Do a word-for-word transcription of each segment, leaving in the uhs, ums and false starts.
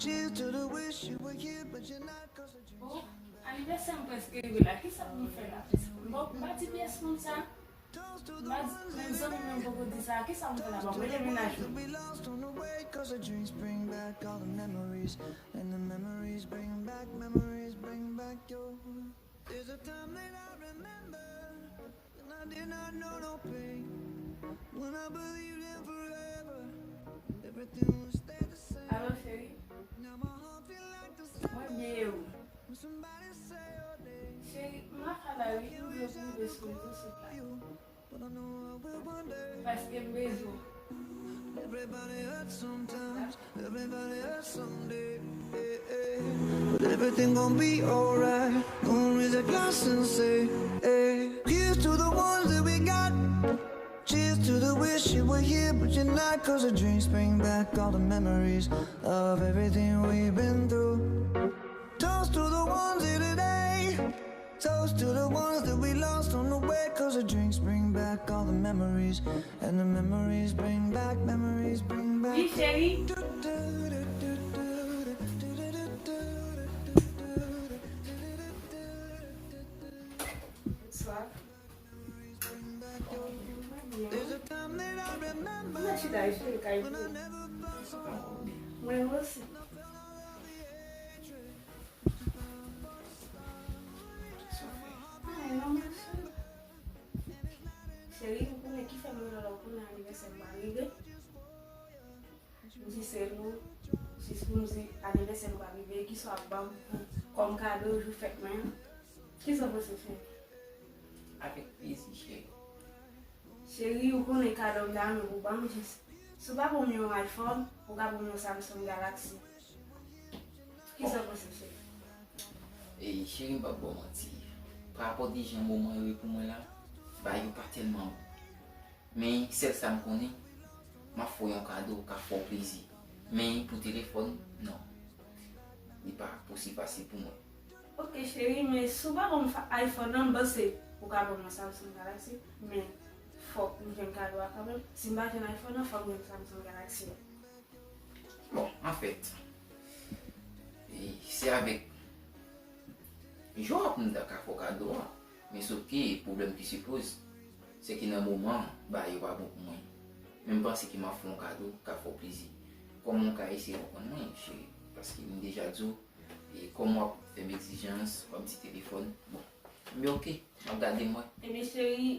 Cheers to the wish you were here, but you're not, 'cause the drinks. Oh, anivèsè m prèske rive la. Kisa pou m fè la? Bon, m pa di pyès moun sa. M pa di, menm zanmi m menm poko di sa. Kisa pou m fè la? Bon, rele mennaj mwen. We lost on the way, 'cause the drinks bring back all the memories, and the memories bring back, memories bring back your. There's a time that I remember when I did not know no pain. When I believed in forever, everything would stay the same. Alo, cheri. Now my heart feel like the same. Mwen byen, e ou? When somebody say your name, cheri, m la fè la wi, m vle pou m vle sou rezo sosyo la. Paske m bezwen. Everybody hurts sometimes, everybody hurts someday. But everything gon' be alright. Gonna raise a glass and say, hey, here's to the ones that we got. Cheers to the wish you were here, but you're not. 'Cause the drinks bring back all the memories of everything we've been through. Toast to the ones here today. Toast to the ones that we lost on the way, 'cause the drinks bring back all the memories, and the memories bring back, memories bring back. Oui, chérie. Bonsoir. Mwen chita, chérie, kay pou. Mwen osi. Ay, non, mèsi. Cheri, ou konnen ki fè m rele w la, ou konnen anivèsè m pa rive. M di se nou, jis pou m di anivèsè m pa rive, kisa w ap ban m pou, kòm kado jou fèt mwen an? Kisa w panse, cheri? Avèk plezi, cheri. Cheri, ou konnen kado m ta renmen pou w ban m jis. Si w pa ban m yon iPhone, ou ka ban m yon Samsung Galaxy. Kisa w panse, cheri? E, cheri, m p ap ba w manti. Parapò de jan moman yo ye pou mwen la, bagay yo pa tèlman bon. Men, sèl sa m konnen, m ap fè w yon kado k ap fè w plezi. Men, pou telefòn, non. Li pa posib fasil pou mwen. Ok, cheri, men si w pa ban m fa-, iPhone nan, m panse ou ka ban m yon Samsung Galaxy, men fòk m jwenn kado a kanmenm. Si m pa jwenn iPhone nan, fòk m jwenn Samsung Galaxy a. Bon, anfèt, e, se avèk jwa pou m ta ka fè w kado a, men sòf ke pwoblèm ki se poze, se ke nan moman an, bagay yo pa bon pou mwen. Men m panse ke m ap fè w yon kado k ap fè w plezi. Kòman w ka eseye konprann mwen, cheri? Paske m deja di w, e kòm w ap fè m egzijans, w ap di telefòn, bon, men ok, m ap gade m wè. Ebyen, cheri,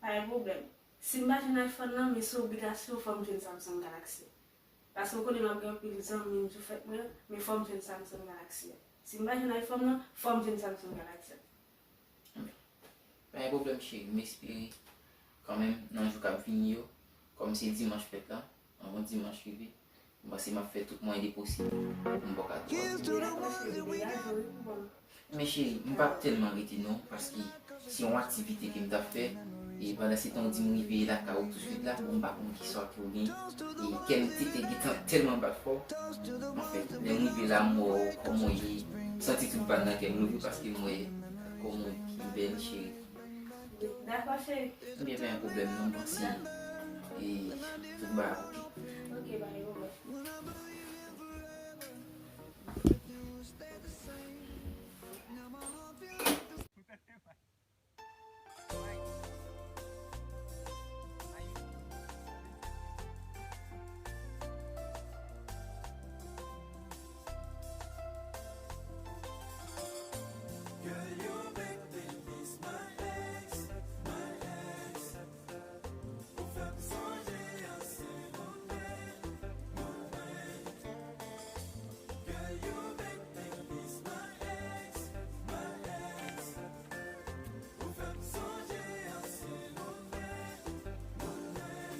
pa gen pwoblèm. Si m pa jwenn iPhone nan, men se obligasyon fò m jwenn Samsung Galaxy. Paske w konnen m ap gen anpil zanmi m jou fèt mwen, men fò m jwenn Samsung Galaxy a. Si m pa jwenn iPhone nan, fò m jwenn Samsung Galaxy a. Pa gen pwoblèm, cheri. M espere kanmenm nan jou k ap vini yo, kòm se dimanch fèt la, anvan dimanch rive, m panse m ap fè tout mwayen de posib pou m ba w kado a. Men cheri, m p ap tèlman rete non, paske se yon aktivite ke m t ap fè, e pandan se tan w di m rive lakay ou touswit la, bon, m pa konn kisa ke w gen, e kè m te, te gentan tèlman bat fò. Anfèt, lè m rive la, m wè w kòman w ye, m santi tout bal nan kè m louvri paske m wè kòman w ye bèl, cheri. Dakò, cheri. Ebyen, pa gen pwoblèm non, m panse, e, tout bagay oke. Ok, pa gen pwoblèm.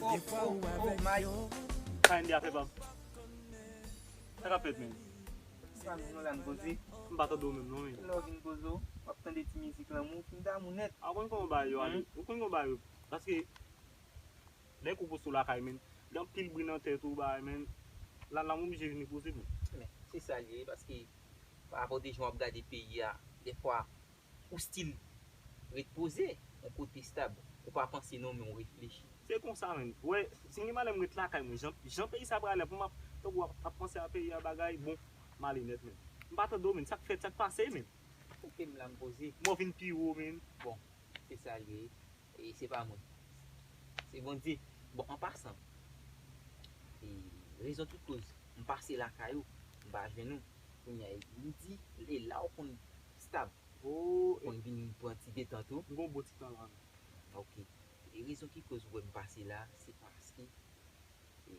Oh, oh, oh, Mike. Sa N D A fè, pa m. Sa k ap fèt, menm? Sa m di nou la, n poze. M pa tande w menm, non, men. Lè w vin poze w, w ap tande ti mizik lanmou, fin damou nèt. A, w konn kòman bagay yo ale. Ou konn kòman bagay yo. Paske, lè kou poste w lakay, menm, gen anpil bri nan tèt ou, bagay, menm. La, lanmou oblije vini poze, menm. Men, se sa l ye, paske, pa rapò de jan w ap gade peyi a, dèfwa, ou still ret poze, yon kote stab. Ou pa panse non, men ou reflechi. Se konsa, menm. Wè, si m gen malè, m ret lakay mwen. Jan, jan peyi sa prale, pou m ap, tankou ap, ap panse a peyi a, bagay, bon, M ale nèt, men. M pa tande w, men. Sa k fèt, sa k pase, men? Oke, m la, m poze. Mò vin pi wo, men. Bon, se sa l ye. E se pa mwen. Se Bondye. Bon, an pasan, e rezon ki koz m pase lakay ou, m pa jwenn ou. Kounye a, m di, e la w konn stab. Ou konn vin pran ti detant ou. M gon bon ti tan la, men. Oke. E rezon ki koz ou wè m pase la, se paske, e,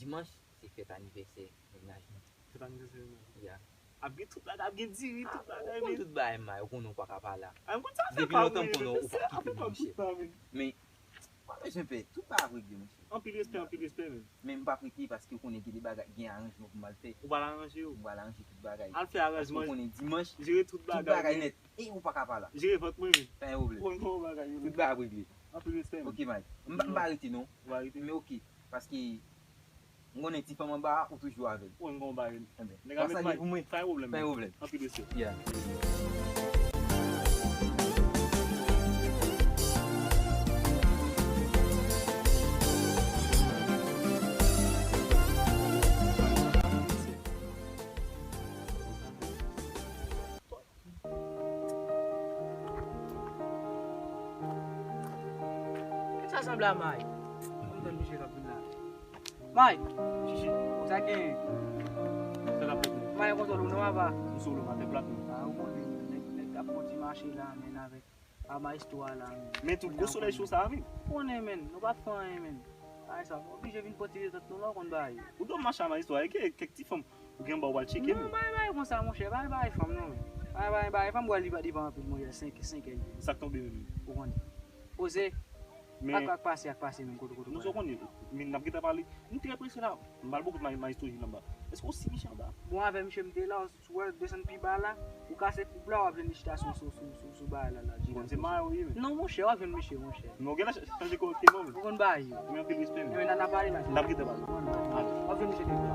dimanch, se fèt anivèsè mennaj nou. Fèt anivèsè mennaj nou? Ya. Ap gen tout bagay, ap gen diri, tout bagay, men. Tout bagay, m, ou konnen ou pa ka pa la. A, m konn sa fè pa, wi, men. Depi lontan m konnen ou pa kite m, monchè. Men, pa bezwen pè, tout bagay ap regle, monchè. Anpil respè, anpil respè, men. Men m p ap rete paske ou konnen gen de bagay, gen aranjman pou m al fè. Ou pral aranje yo? M pral aranje tout bagay. Al fè aranjman. Paske ou konnen dimanch, jere tout bagay, tout bagay nèt. E ou pa ka pa la. Jere vant mwen, men. Pa gen pwoblèm. Ou konn kòman bagay yo, men. Tout bagay ap regle. Anpil respè, men. Oke, Mike. M pa, m pa rete, non. Ou pa rete? Men oke. Paske m konnen ti fanm anba a, ou toujou avè l. Ou konn kòman bagay yo. Enben, nèg a met Mike. Pa gen pwoblèm. Pa gen pwoblèm. Anpil respè. Yeah. Sa sanble a May. Ann tann misye k ap vin la. May! Chichi. Sa gen? Sa k ap fèt, men? May, kontwòl ou non, papa? M sou lo, m atè plat, men. A, ou konnen, nèg, nèg k ap fè yon ti mache la, men, avèk a maestro a la, men. Men tout gwo solèy cho sa a, men. Konnen, men, nou pa t fè anyen, men. Bagay sa, nou oblije vin pran ti detant nou la, ou konn bagay yo. Ou dwe mache a maestro a, e ke kèk ti fanm ou gen anba w pral tcheke, men. Non, bagay, bagay konsa, monchè, bagay, bagay fanm, non, men. Bagay, bagay, bagay fanm, ou wè li pa devan anpil, monchè, senk, senk èl. Sa k tonbe, men. Ou konnen. Poze. Men ak, ak pase, ak pase, men kote, kote, nou sa w konnen, men n ap gentan pale. M trè prese la. M pral bò kote ma-, maestro Gilles anba. Èske w si misye anba? Bon, avè misye m te la, si w wè desann pi ba la, ou kase koub la, w ap jwenn li chita sou, sou, sou, sou, sou bagay la, la. Bon, se Mayo, wi, men. Non, monchè, w ap jwenn misye, monchè. Men w genlè ch-, chanje kòrèk ke mwen, men. Ou konn bagay yo. Men anpil respè, men. Men n a, n a pale la. N ap gentan pale. Bon, w ap jwenn misye depi la.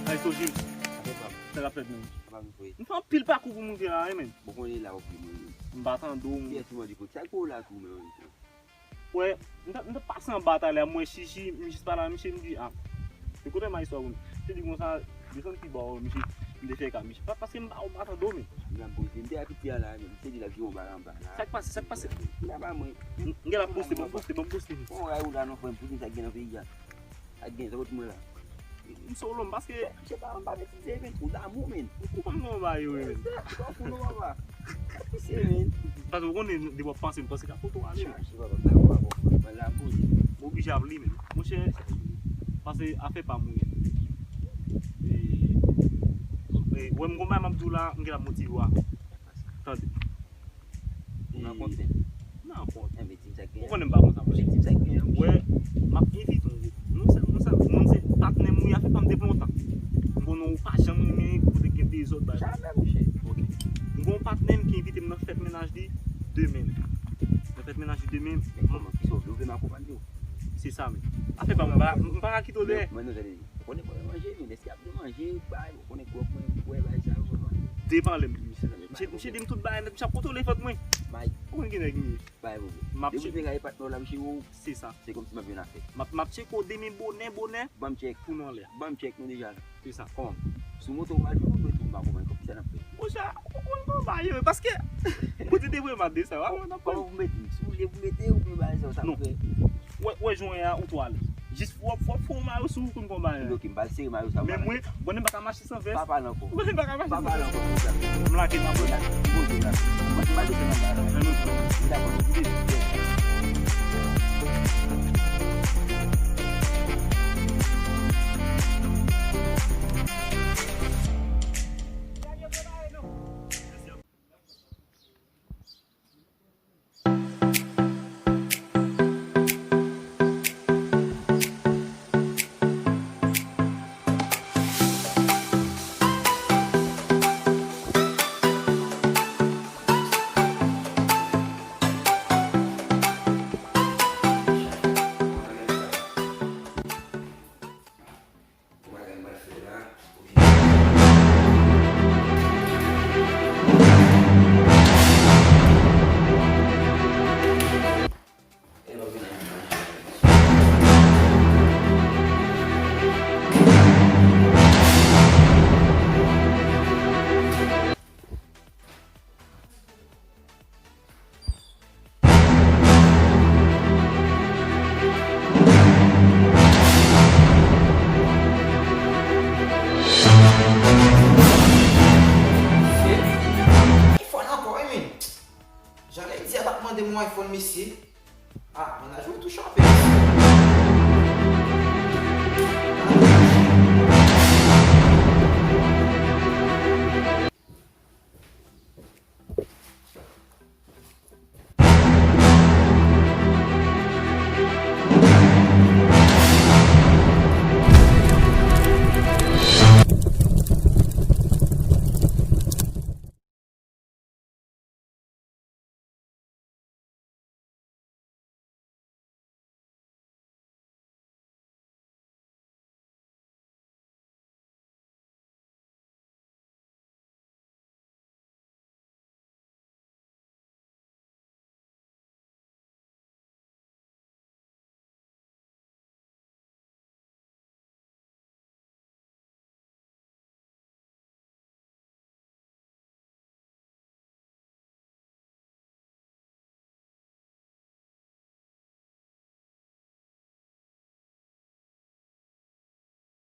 Ay, Sojil. Sa k ap fèt, menm? M fè anpil pakou pou m rive la, wi, menm. Bon, konnen la, ou vle mwen. M pa tande w. Kiyès ou mande pou sa? Sa k pou w la tou, menm? Wè, m t ap, m t ap pase anba talè a, m wè Chichi, m jis pale a misye, m di, a, se kote maestro a konnen? Misye di konsa, desann pi ba w, misye, m te fè ka misye. Pa, paske m pa, m pa tande w, men. M ap poze, m te a piti a la, men, misye di l ap jwe yon bal anba la. Sa k pase, sa k pase? Nan pa mwen. M, m gen la poste, bon, poste, bon, poste. Bon, ray ou la, non, frè m, pote sa k gen nan peyi a. Ak gen zòt mwen la. M sou lo m, paske misye pa, m pa metize, men. Ou damou, men. Ou pa konn bagay yo, men. Ou pa fou, non, papa. Misye, men. Paske ou konnen, depi w ap panse, m panse ka foto ale, men. Chache, papa, pa, papa, papa. Mwen la, poze. M oblije ap li, men. Monchè, paske afè pa m, wi. E, e, wè m gon bagay m ap di w la, m gen la motive w a. Tande. Ou nan kont, men. M nan kont. Enben, di m sa k gen. Ou konnen m pa konn sa, monchè. Di m sa k gen, monchè. Wè, m ap envite w. Non sèlman sa, moun se patnè m, wi, afè pa m depi lontan. M konnen ou pa janm renmen kote gen dezòd, bagay. Jamè, monchè. Ok. M gon patnè m ki envite m nan fèt mennaj li demen. Nan fèt mennaj li demen. Men kòman, kisa w vle, ou vle m akonpanye w? Se sa menm. Afè pa m, m pa, m pa ka kite w dèyè. Men, men, tande, ou konnen mwen manje, men lè se ap gen manje, bay, ou konnen gwòg mwen bwè, bay sa yo, mwen manje. Devan lè m di misye. Misye, misye di m tout bagay nèt, misye ap kontwole vant mwen. Bay. Ou konn ki nèg m ye. Bay, bro. M ap tcheke. Depi w vin gade patnè w la, misye, ou. Se sa. Se kòmsi m ap jwenn afè. M ap, m ap tcheke w demen bonè, bonè. Ban m tchèk. Pou nou anlè. Ban m tchèk nou deja la. Se sa. Kòman? Sou moto w pral jwenn ou, men tou m pa konprann kòman sa n ap fè. Monchè, ou konn kòman bagay yo ye, paske kote te voye m ap desann, w ap wè n ap pale. Kòman pou mete m? Si w vle pou mete, ou vle bagay sa, sa m fè. Wè, wè, jan w ye a, ou twò alèz. Jis fò, fò, fò w mayo sou ou, konn kòman bagay yo ye. Ok, m pral sere mayo sa. Men mwen, konnen m pa ka mache san vès. Pa pale ankò. Konnen m pa ka mache san vès. Pa pale ankò konsa. M lage nan bòt la. M poze la. M pa desann nan bagay la. Nan nou. Dakò, nou koute. Gade yo prepare nou. isit.